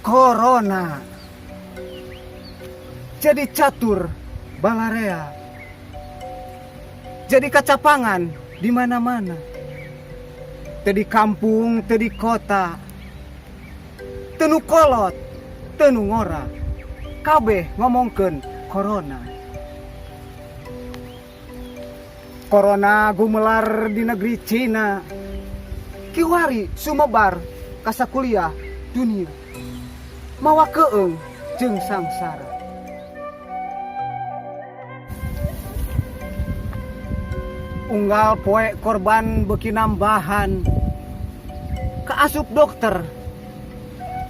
Corona jadi catur balarea, jadi kacapangan di mana-mana, teu di kampung, teu di kota, teu nu kolot, teu nu ngora, kabeh ngomongkeun corona. Corona gumelar di negeri Cina, kiwari sumebar ka sakuliah dunia, mawa keung jeung sangsara. Unggal poe korban beuki nambahan, kaasup dokter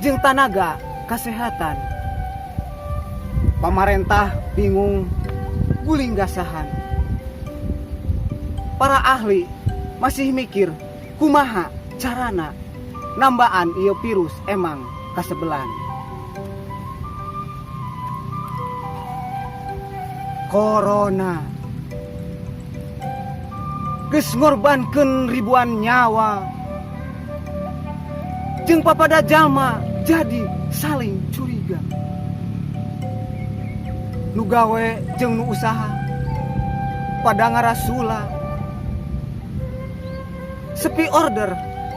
jeung tanaga kesehatan. Pamarentah bingung guling gasahan. Para ahli masih mikir kumaha carana nambaan ieu virus emang kasebelan. Corona geus ngorbankeun ribuan nyawa, jeung papada jalma jadi saling curiga. Nu gawe jeung nu usaha pada ngarasula, sepi order,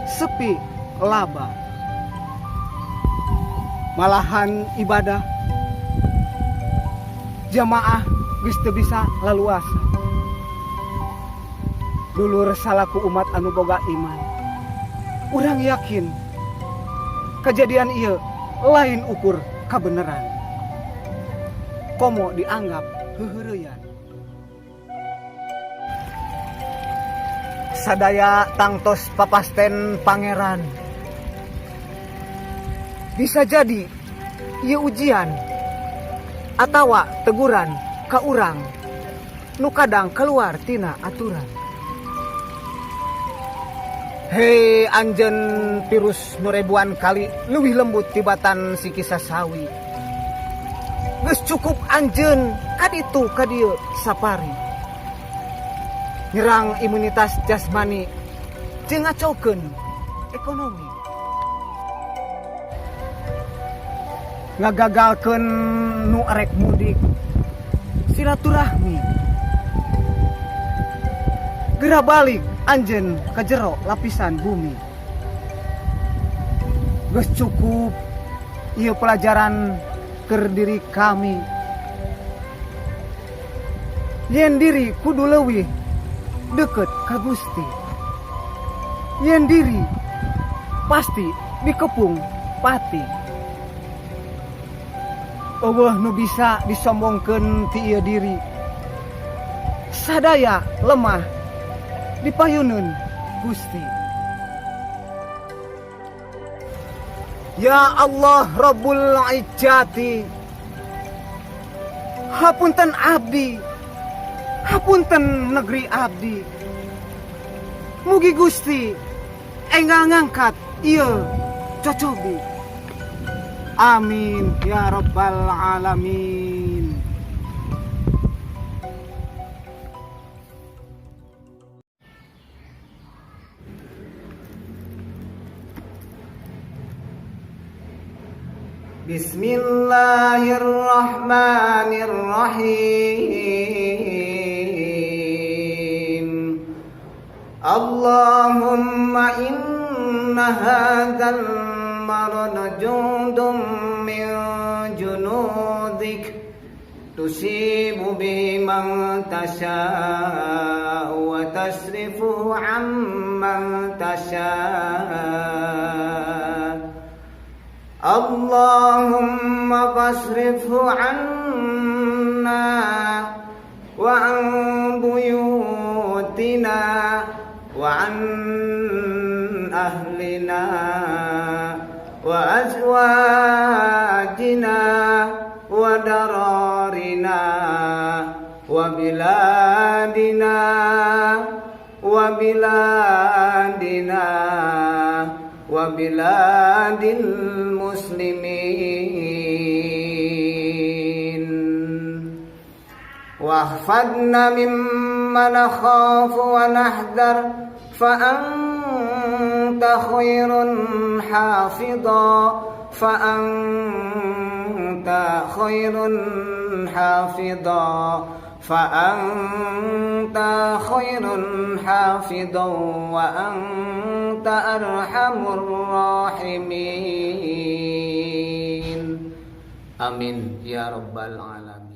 sepi laba. Malahan ibadah jamaah geus teu bisa laluasa. Dulur, salaku umat anu boga iman, urang yakin kejadian ieu lain ukur kabeneran, komo dianggap heuheureyan. Sadaya tangtos papasten Pangeran. Bisa jadi ieu ujian atawa teguran ka urang nu kadang keluar tina aturan. Hei anjeun virus nu ribuan kali leuwih lembut tibatan sikisa sawi, geus cukup anjeun kaditu kadieu sapari, nyerang imunitas jasmani jeung ngacokeun ekonomi, ngagagalkeun nu arek mudik silaturahmi. Gera balik anjeun ke jero lapisan bumi. Geus cukup ieu pelajaran keur diri kami, yen diri kudu leuwih deket ka Gusti, yen diri pasti dikepung pati. Euweuh nu bisa disombongkeun ti ieu diri, sadaya lemah dipayuneun Gusti. Ya Allah Rabbul Izzati, hapunten abdi, hapunten negeri abdi. Mugi Gusti enggal ngangkat ieu cocobi. Amin ya rabbal alamin. Bismillahirrahmanirrahim. Allahumma inna hadzal marad jundun min junudik tusibu biman tasha wa tasrifu amman tasha. Allahumma fasrifhu anna wa an buyutina wa an ahlina wa azwajina wa dararina wa biladina wa biladina wa biladil muslimin. Wahfadna mimma nakhafu wa nahdar fa anta khairun hafidha. فأنت خير حافظا فأنت خير حافظا وأنت أرحم الراحمين. آمين يا رب العالمين.